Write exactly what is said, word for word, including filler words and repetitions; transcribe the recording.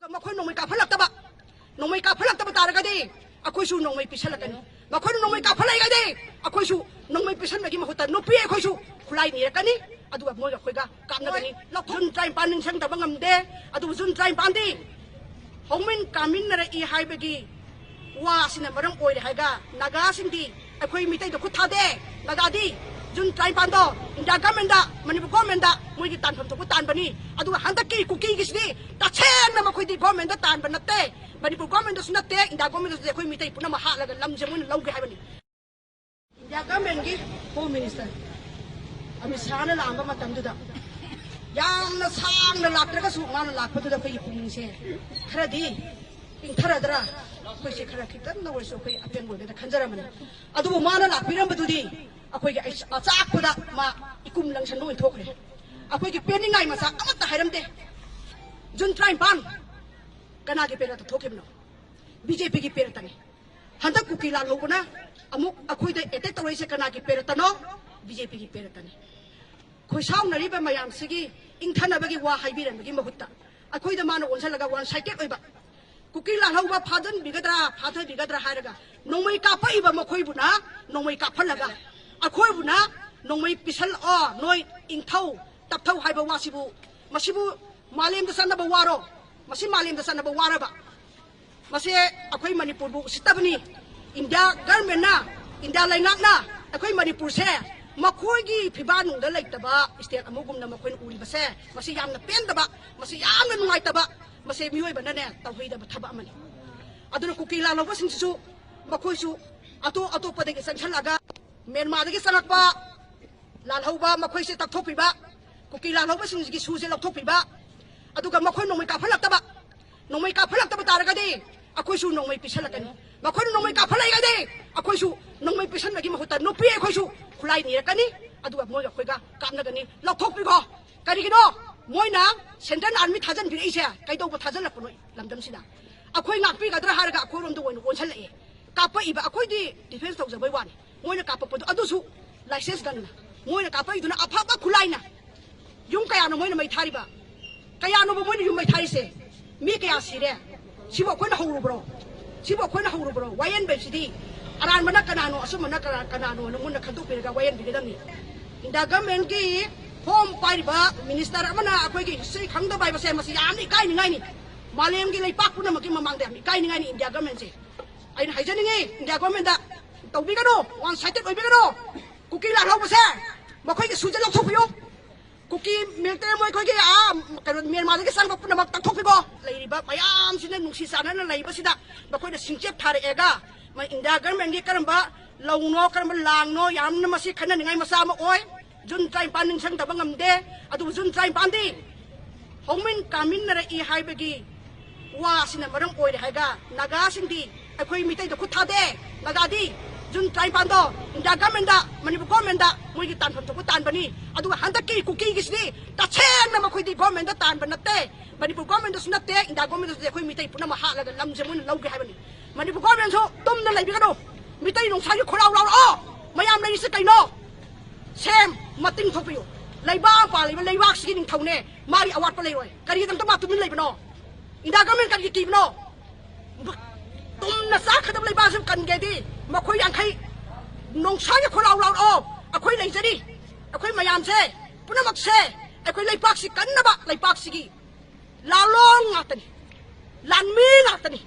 ꯃꯈꯣꯏ ꯅꯣꯡꯃꯩ ꯀꯥꯞꯍꯜꯂꯛꯇꯕ, ꯅꯣꯡꯃꯩ ꯀꯥꯞꯍꯜꯂꯛꯇꯕ ꯇꯥꯔꯒꯗꯤ ꯑꯩꯈꯣꯏꯁꯨ ꯅꯣꯡꯃꯩ ꯄꯤꯁꯜꯂꯛꯀꯅꯤ꯫ ꯃꯈꯣꯏꯅ ꯅꯣꯡꯃꯩ ꯀꯥꯞꯍꯜꯂꯛꯏꯒꯗꯤ ꯑꯩꯈꯣꯏꯁꯨ ꯅꯣꯡꯃꯩ ꯄꯤꯁꯟꯕꯒꯤ ꯃꯍꯨꯠꯇ ꯅꯨꯄꯤ ꯑꯩꯈꯣꯏꯁꯨ ꯈꯨꯠꯂꯥꯏ ꯅꯤꯔꯛꯀꯅꯤ꯫ ꯑꯗꯨꯒ ꯃꯣꯏꯒ ꯑꯩꯈꯣꯏꯒ ꯀꯥꯞꯅꯒꯅꯤ꯫ ꯂꯧꯊꯣꯛ-, ꯖꯨꯟ ꯇꯔꯥꯅꯤꯄꯥꯟ ꯅꯤꯡꯁꯤꯡꯗꯕ ꯉꯝꯗꯦ꯫ ꯑꯗꯨꯕꯨ ꯖꯨꯟ ꯇꯔꯥꯅꯤꯄꯥꯟꯗꯤ ꯍꯧꯃꯤꯟ ꯀꯥꯃꯤꯟꯅꯔꯛꯏ ꯍꯥꯏꯕꯒꯤ ꯋꯥ ꯑꯁꯤꯅ ꯃꯔꯝ ꯑꯣꯏꯔꯦ ꯍꯥꯏꯔꯒ ꯅꯥꯒꯥꯁꯤꯡꯗꯤ ꯑꯩꯈꯣꯏ ꯃꯤꯇꯩꯗ ꯈꯨꯠ ꯊꯥꯗꯦ꯫ ꯅꯥꯒꯥꯗꯤ ꯖꯨꯟ ꯇꯔꯥꯅꯤꯄꯥꯟꯗꯣ ꯏꯟꯗꯤꯌꯥ ꯒꯃꯦꯟꯗ, ꯃꯅꯤꯄꯨꯔ ꯒꯃꯦꯟꯗ ꯃꯣꯏꯒꯤ ꯇꯥꯟꯐꯝ ꯊꯣꯛꯄ ꯇꯥꯟꯕꯅꯤ꯫ ꯑꯗꯨꯒ ꯍꯟꯗꯛꯀꯤ ꯀꯨꯀꯤꯒꯤꯁꯤꯗꯤ ꯇꯁꯦꯡꯅ ꯃꯈꯣꯏꯗꯤ ꯒꯃꯦꯟꯗ ꯇꯥꯟꯕ ꯅꯠꯇꯦ, ꯃꯅꯤꯄꯨꯔ ꯒꯃꯦꯟꯗꯁꯨ ꯅꯠꯇꯦ, ꯏꯟꯗꯤꯌꯥ ꯒꯃꯦꯟꯗꯁꯨ ꯅꯠꯇꯦ꯫ ꯑꯩꯈꯣꯏ ꯃꯤꯇꯩ ꯄꯨꯝꯅꯃꯛ ꯍꯥꯠꯂꯒ ꯂꯝꯁꯦ ꯃꯣꯏꯅ ꯂꯧꯒꯦ ꯍꯥꯏꯕꯅꯤ꯫ ꯏꯟꯗꯤꯌꯥ ꯒꯃꯦꯟꯒꯤ ꯍꯣꯝ ꯃꯤꯅꯤꯁꯇꯔ ꯑꯃꯤꯠ ꯁꯥꯍꯅ ꯂꯥꯛꯑꯝꯕ ꯃꯇꯝꯗꯨꯗ ꯌꯥꯝꯅ ꯁꯥꯡꯅ ꯂꯥꯛꯇ꯭ꯔꯒꯁꯨ ꯃꯥꯅ ꯂꯥꯛꯄꯗꯨꯗ ꯑꯩꯈꯣꯏꯒꯤ ꯄꯨꯛꯅꯤꯡꯁꯦ ꯈꯔꯗꯤ ꯏꯪꯊꯔꯗ꯭ꯔꯥ, ꯑꯩꯈꯣꯏꯁꯦ ꯈꯔ ꯈꯤꯇꯪꯗ ꯑꯣꯏꯔꯁꯨ ꯑꯩꯈꯣꯏ ꯑꯄꯦꯟꯕ ꯑꯣꯏꯒꯗ꯭ꯔꯥ ꯈꯟꯖꯔꯝꯕꯅꯤ꯫ ꯑꯗꯨꯕꯨ ꯃꯥꯅ ꯂꯥꯛꯄꯤꯔꯝꯕꯗꯨꯗꯤ ꯑꯩꯈꯣꯏꯒꯤ ꯑꯆꯥꯛꯄꯗ ꯃꯥ ꯏꯀꯨꯝ ꯂꯪꯁꯟꯕ ꯑꯣꯏꯅ ꯊꯣꯛꯈ꯭ꯔꯦ꯫ ꯑꯩꯈꯣꯏꯒꯤ ꯄꯦꯟꯅꯤꯡꯉꯥꯏ ꯃꯆꯥꯛ ꯑꯃꯠꯇ ꯍꯥꯏꯔꯝꯗꯦ꯫ ꯖꯨꯟ ꯇꯔꯥꯅꯤꯄꯥꯟ ꯀꯅꯥꯒꯤ ꯄꯦꯔꯠꯇ ꯊꯣꯛꯈꯤꯕꯅꯣ? ꯕꯤ ꯖꯦ ꯄꯤꯒꯤ ꯄꯦꯔꯠꯇꯅꯤ꯫ ꯍꯟꯗꯛ ꯀꯨꯀꯤ ꯂꯥꯜꯍꯧꯕꯅ ꯑꯃꯨꯛ ꯑꯩꯈꯣꯏꯗ ꯑꯦꯇꯦꯛ ꯇꯧꯔꯛꯏꯁꯦ ꯀꯅꯥꯒꯤ ꯄꯦꯔꯠꯇꯅꯣ? ꯕꯤ ꯖꯦ ꯄꯤꯒꯤ ꯄꯦꯔꯠꯇꯅꯤ꯫ ꯈꯣꯏꯁꯥꯎꯅꯔꯤꯕ ꯃꯌꯥꯝꯁꯤꯒꯤ ꯏꯪꯊꯅꯕꯒꯤ ꯋꯥ ꯍꯥꯏꯕꯤꯔꯝꯕꯒꯤ ꯃꯍꯨꯠꯇ ꯑꯩꯈꯣꯏꯗ ꯃꯥꯅ ꯑꯣꯟꯁꯤꯜꯂꯒ ꯋꯥꯟ ꯁꯥꯏꯗꯦꯠ ꯑꯣꯏꯕ, ꯀꯨꯀꯤ ꯂꯥꯜꯍꯧꯕ ꯐꯥꯖꯤꯟꯕꯤꯒꯗ꯭ꯔꯥ, ꯐꯥꯊꯕꯤꯒꯗ꯭ꯔꯥ ꯍꯥꯏꯔꯒ ꯅꯣꯡꯃꯩ ꯀꯥꯞꯄꯛꯏꯕ ꯃꯈꯣꯏꯕꯨꯅ ꯅꯣꯡꯃꯩ ꯀꯥꯞꯍꯜꯂꯒ ꯑꯩꯈꯣꯏꯕꯨꯅ ꯅꯣꯡꯃꯩ ꯄꯤꯁꯜꯂꯛꯑꯣ, ꯅꯣꯏ ꯏꯪꯊꯧ ꯇꯞꯊꯧ ꯍꯥꯏꯕ ꯋꯥꯁꯤꯕꯨ, ꯃꯁꯤꯕꯨ ꯃꯥꯂꯦꯝꯗ ꯆꯠꯅꯕ ꯋꯥꯔꯣ? ꯃꯁꯤ ꯃꯥꯂꯦꯝꯗ ꯆꯠꯅꯕ ꯋꯥꯔꯕ? ꯃꯁꯦ ꯑꯩꯈꯣꯏ ꯃꯅꯤꯄꯨꯔꯕꯨ ꯎꯁꯤꯠꯇꯕꯅꯤ꯫ ꯏꯟꯗꯤꯌꯥ ꯒꯔꯃꯦꯟꯅ, ꯏꯟꯗꯤꯌꯥ ꯂꯩꯉꯥꯛꯅ ꯑꯩꯈꯣꯏ ꯃꯅꯤꯄꯨꯔꯁꯦ ꯃꯈꯣꯏꯒꯤ ꯐꯤꯕꯥꯟꯅꯨꯡꯗ ꯂꯩꯇꯕ ꯏꯁꯇꯦꯠ ꯑꯃꯒꯨꯝꯅ ꯃꯈꯣꯏꯅ ꯎꯔꯤꯕꯁꯦ, ꯃꯁꯤ ꯌꯥꯝꯅ ꯄꯦꯟꯗꯕ, ꯃꯁꯤ ꯌꯥꯝꯅ ꯅꯨꯡꯉꯥꯏꯇꯕ, ꯃꯁꯤ ꯃꯤꯑꯣꯏꯕꯅꯅꯦ ꯇꯧꯍꯩꯗꯕ ꯊꯕꯛ ꯑꯃꯅꯤ꯫ ꯑꯗꯨꯅ ꯀꯨꯀꯤ ꯂꯥꯜꯍꯧꯕꯁꯤꯡꯁꯤꯁꯨ ꯃꯈꯣꯏꯁꯨ ꯑꯇꯣꯞ ꯑꯇꯣꯞꯄꯗꯒꯤ ꯆꯪꯁꯜꯂꯒ ꯃ꯭ꯌꯥꯟꯃꯥꯔꯗꯒꯤ ꯆꯪꯂꯛꯄ ꯂꯥꯜꯍꯧꯕ ꯃꯈꯣꯏꯁꯦ ꯇꯛꯊꯣꯛꯄꯤꯕ, ꯀꯨꯀꯤ ꯂꯥꯜꯍꯧꯕꯁꯤꯡꯁꯤꯒꯤ ꯁꯨꯁꯦ ꯂꯧꯊꯣꯛꯄꯤꯕ, ꯑꯗꯨꯒ ꯃꯈꯣꯏ ꯅꯣꯡꯃꯩ ꯀꯥꯞꯍꯜꯂꯛꯇꯕ, ꯅꯣꯡꯃꯩ ꯀꯥꯞꯍꯜꯂꯛꯇꯕ ꯇꯥꯔꯒꯗꯤ ꯑꯩꯈꯣꯏꯁꯨ ꯅꯣꯡꯃꯩ ꯄꯤꯁꯜꯂꯛꯀꯅꯤ꯫ ꯃꯈꯣꯏꯅ ꯅꯣꯡꯃꯩ ꯀꯥꯞꯍꯜꯂꯛꯏꯒꯗꯤ ꯑꯩꯈꯣꯏꯁꯨ ꯅꯣꯡꯃꯩ ꯄꯤꯁꯟꯕꯒꯤ ꯃꯍꯨꯠꯇ ꯅꯨꯄꯤ ꯑꯩꯈꯣꯏꯁꯨ ꯈꯨꯠꯂꯥꯏ ꯅꯤꯔꯛꯀꯅꯤ, ꯑꯗꯨꯒ ꯃꯣꯏꯒ ꯑꯩꯈꯣꯏꯒ ꯀꯥꯞꯅꯒꯅꯤ꯫ ꯂꯧꯊꯣꯛꯄꯤꯈꯣ꯫ ꯀꯔꯤꯒꯤꯅꯣ ꯃꯣꯏꯅ ꯁꯦꯟꯇ꯭ꯔꯦꯜ ꯑꯥꯔꯃꯤ ꯊꯥꯖꯟꯕꯤꯔꯛꯏꯁꯦ? ꯀꯩꯗꯧꯕ ꯊꯥꯖꯜꯂꯛꯄꯅꯣ ꯂꯝꯗꯝꯁꯤꯗ? ꯑꯩꯈꯣꯏ ꯉꯥꯛꯄꯤꯒꯗ꯭ꯔꯥ ꯍꯥꯏꯔꯒ ꯑꯩꯈꯣꯏꯔꯣꯝꯗ ꯑꯣꯏꯅ ꯑꯣꯟꯁꯜꯂꯛꯑꯦ꯫ ꯀꯥꯞꯄꯛꯏꯕ ꯑꯩꯈꯣꯏꯗꯤ ꯗꯤꯐꯦꯟꯁ ꯇꯧꯖꯕꯩ ꯋꯥꯅꯤ꯫ ꯃꯣꯏꯅ ꯀꯥꯞꯄꯛꯄꯗꯣ ꯑꯗꯨꯁꯨ ꯂꯥꯏꯁꯦꯟꯁ ꯒꯟꯅ, ꯃꯣꯏꯅ ꯀꯥꯞꯄꯛꯏꯗꯨꯅ ꯑꯐꯕ ꯈꯨꯠꯂꯥꯏꯅ꯫ ꯌꯨꯝ ꯀꯌꯥꯅꯣ ꯃꯣꯏꯅ ꯃꯩ ꯊꯥꯔꯤꯕ? ꯀꯌꯥꯅꯣꯕ ꯃꯣꯏꯅ ꯌꯨꯝ ꯃꯩ ꯊꯥꯔꯤꯁꯦ? ꯃꯤ ꯀꯌꯥ ꯁꯤꯔꯦ? ꯁꯤꯕꯨ ꯑꯩꯈꯣꯏꯅ ꯍꯧꯔꯨꯕ꯭ꯔꯣ? ꯁꯤꯕꯨ ꯑꯩꯈꯣꯏꯅ ꯍꯧꯔꯨꯕ꯭ꯔꯣ? ꯋꯥꯌꯦꯟꯕꯩꯁꯤꯗꯤ ꯑꯔꯥꯟꯕꯅ ꯀꯅꯥꯅꯣ, ꯑꯆꯨꯝꯕꯅ ꯀꯅꯥ-, ꯀꯅꯥꯅꯣꯅ ꯃꯨꯟꯅ ꯈꯟꯗꯣꯛꯄꯤꯔꯒ ꯋꯥꯌꯦꯟꯕꯤꯒꯗꯕꯅꯤ꯫ ꯏꯟꯗꯤꯌꯥ ꯒꯚꯔꯟꯃꯦꯟꯠꯀꯤ ꯐꯣꯝ ꯄꯥꯏꯔꯤꯕ ꯃꯤꯅꯤꯁꯇꯔ ꯑꯃꯅ ꯑꯩꯈꯣꯏꯒꯤ ꯍꯤꯁꯇ꯭ꯔꯤ ꯈꯪꯗꯕ ꯍꯥꯏꯕꯁꯦ ꯃꯁꯤ ꯌꯥꯝꯅ ꯏꯀꯥꯏꯅꯤꯡꯉꯥꯏꯅꯤ꯫ ꯃꯥꯂꯦꯝꯒꯤ ꯂꯩꯄꯥꯛ ꯄꯨꯝꯅꯃꯛꯀꯤ ꯃꯃꯥꯡꯗ ꯌꯥꯝ ꯏꯀꯥꯏꯅꯤꯡꯉꯥꯏꯅꯤ ꯏꯟꯗꯤꯌꯥ ꯒꯚꯔꯟꯃꯦꯟꯠꯁꯦ꯫ ꯑꯩꯅ ꯍꯥꯏꯖꯅꯤꯡꯉꯤ ꯏꯟꯗꯤꯌꯥ ꯒꯚꯔꯟꯃꯦꯟꯠꯇ, ꯇꯧꯕꯤꯒꯅꯨ, ꯋꯥꯟ ꯁꯥꯏꯗꯦꯠ ꯑꯣꯏꯕꯤꯒꯅꯨ꯫ ꯀꯨꯀꯤ ꯂꯥꯜꯍꯧꯕꯁꯦ ꯃꯈꯣꯏꯒꯤ ꯁꯨꯁꯦ ꯂꯧꯊꯣꯛꯄꯤꯌꯨ꯫ ꯀꯨꯀꯤ ꯃꯤꯂꯤꯇꯦꯟ ꯃꯣꯏ ꯑꯩꯈꯣꯏꯒꯤ, ꯑꯥ, ꯀꯩꯅꯣ, ꯃ꯭ꯌꯥꯟꯃꯥꯔꯗꯒꯤ ꯆꯪꯕ ꯄꯨꯝꯅꯃꯛ ꯇꯥꯟꯊꯣꯛꯄꯤꯈꯣ꯫ ꯂꯩꯔꯤꯕ ꯃꯌꯥꯝꯁꯤꯅ ꯅꯨꯡꯁꯤ ꯆꯥꯟꯅꯅ ꯂꯩꯕꯁꯤꯗ ꯃꯈꯣꯏꯅ ꯁꯤꯡꯆꯦꯞ ꯊꯥꯔꯛꯑꯦꯒ, ꯃ-, ꯏꯟꯗꯤꯌꯥ ꯒꯚꯔꯟꯃꯦꯟꯠꯀꯤ ꯀꯔꯝꯕ ꯂꯧꯅꯣ, ꯀꯔꯝꯕ ꯂꯥꯡꯅꯣ, ꯌꯥꯝꯅ ꯃꯁꯤ ꯈꯟꯅꯅꯤꯡꯉꯥꯏ ꯃꯆꯥ ꯑꯃ ꯑꯣꯏ꯫ ꯖꯨꯟ ꯇꯔꯥꯅꯤꯄꯥꯟ ꯅꯤꯡꯁꯤꯡꯗꯕ ꯉꯝꯗꯦ꯫ ꯑꯗꯨꯕꯨ ꯖꯨꯟ ꯇꯔꯥꯅꯤꯄꯥꯟꯗꯤ ꯍꯧꯃꯤꯟ ꯀꯥꯃꯤꯟꯅꯔꯛꯏ ꯍꯥꯏꯕꯒꯤ ꯋꯥ ꯑꯁꯤꯅ ꯃꯔꯝ ꯑꯣꯏꯔꯦ ꯍꯥꯏꯔꯒ ꯅꯥꯒꯥꯁꯤꯡꯗꯤ ꯑꯩꯈꯣꯏ ꯃꯤꯇꯩꯗ ꯈꯨꯠ ꯊꯥꯗꯦ꯫ ꯅꯥꯒꯥꯗꯤ ꯖꯨꯟ ꯇꯔꯥꯅꯤꯄꯥꯟꯗꯣ ꯏꯟꯗꯤꯌꯥ ꯒꯚꯔꯟꯃꯦꯟꯠꯇ, ꯃꯅꯤꯄꯨꯔ ꯒꯚꯔꯟꯃꯦꯟꯠꯇ ꯃꯣꯏꯒꯤ ꯇꯥꯟꯐꯝ ꯊꯣꯛꯄ ꯇꯥꯟꯕꯅꯤ꯫ ꯑꯗꯨꯒ ꯍꯟꯗꯛꯀꯤ ꯀꯨꯀꯤꯒꯤꯁꯤꯗꯤ ꯇꯁꯦꯡꯅ ꯃꯈꯣꯏꯗꯤ ꯒꯚꯔꯟꯃꯦꯟꯠꯇ ꯇꯥꯟꯕ ꯅꯠꯇꯦ, ꯃꯅꯤꯄꯨꯔ ꯒꯚꯔꯟꯃꯦꯟꯠꯇꯁꯨ ꯅꯠꯇꯦ, ꯏꯟꯗꯤꯌꯥ ꯒꯚꯔꯟꯃꯦꯟꯠꯇꯁꯨ ꯅꯠꯇꯦ꯫ ꯑꯩꯈꯣꯏ ꯃꯤꯇꯩ ꯄꯨꯝꯅꯃꯛ ꯍꯥꯠꯂꯒ ꯂꯝꯁꯦ ꯃꯣꯏꯅ ꯂꯧꯒꯦ ꯍꯥꯏꯕꯅꯤ꯫ ꯃꯅꯤꯄꯨꯔ ꯒꯚꯔꯟꯃꯦꯟꯠꯁꯨ ꯇꯨꯝꯅ ꯂꯩꯕꯤꯒꯅꯨ꯫ ꯃꯤꯇꯩ ꯅꯨꯡꯁꯥꯒꯤ ꯈꯣꯜꯂꯥꯎ ꯂꯥꯎꯔꯛꯑꯣ꯫ ꯃꯌꯥꯝ ꯂꯩꯔꯤꯁꯦ ꯀꯩꯅꯣ? ꯁꯦꯝ, ꯃꯇꯤꯡ ꯊꯣꯛꯄꯤꯌꯨ꯫ ꯂꯩꯕꯥꯛ ꯑꯃ ꯄꯥꯜꯂꯤꯕ ꯂꯩꯕꯥꯛꯁꯤꯒꯤ ꯅꯤꯡꯊꯧꯅꯦ꯫ ꯃꯥꯒꯤ ꯑꯋꯥꯠꯄ ꯂꯩꯔꯣꯏ꯫ ꯀꯔꯤꯒꯤꯗꯃꯛꯇ ꯃꯥ ꯇꯨꯃꯤꯟ ꯂꯩꯕꯅꯣ? ꯏꯟꯗꯤꯌꯥ ꯒꯚꯔꯟꯃꯦꯟꯠ ꯀꯔꯤꯒꯤ ꯀꯤꯕꯅꯣ? ꯇꯨꯝꯅ ꯆꯥꯛꯀꯗꯕ ꯂꯩꯕꯥꯛꯁꯤꯕꯨ ꯀꯟꯒꯦꯗꯤ ꯃꯈꯣꯏ ꯌꯥꯡꯈꯩ ꯅꯣꯡꯁꯥꯒꯤ ꯈꯣꯜꯂꯥꯎ ꯂꯥꯎꯔꯛꯑꯣ꯫ ꯑꯩꯈꯣꯏ ꯂꯩꯖꯔꯤ꯫ ꯑꯩꯈꯣꯏ ꯃꯌꯥꯝꯁꯦ ꯄꯨꯝꯅꯃꯛꯁꯦ ꯑꯩꯈꯣꯏ ꯂꯩꯄꯥꯛꯁꯤ ꯀꯟꯅꯕ ꯂꯩꯄꯥꯛꯁꯤꯒꯤ ꯂꯥꯂꯣꯡ ꯉꯥꯛꯇꯅꯤ, ꯂꯥꯟꯃꯤ ꯉꯥꯛꯇꯅꯤ꯫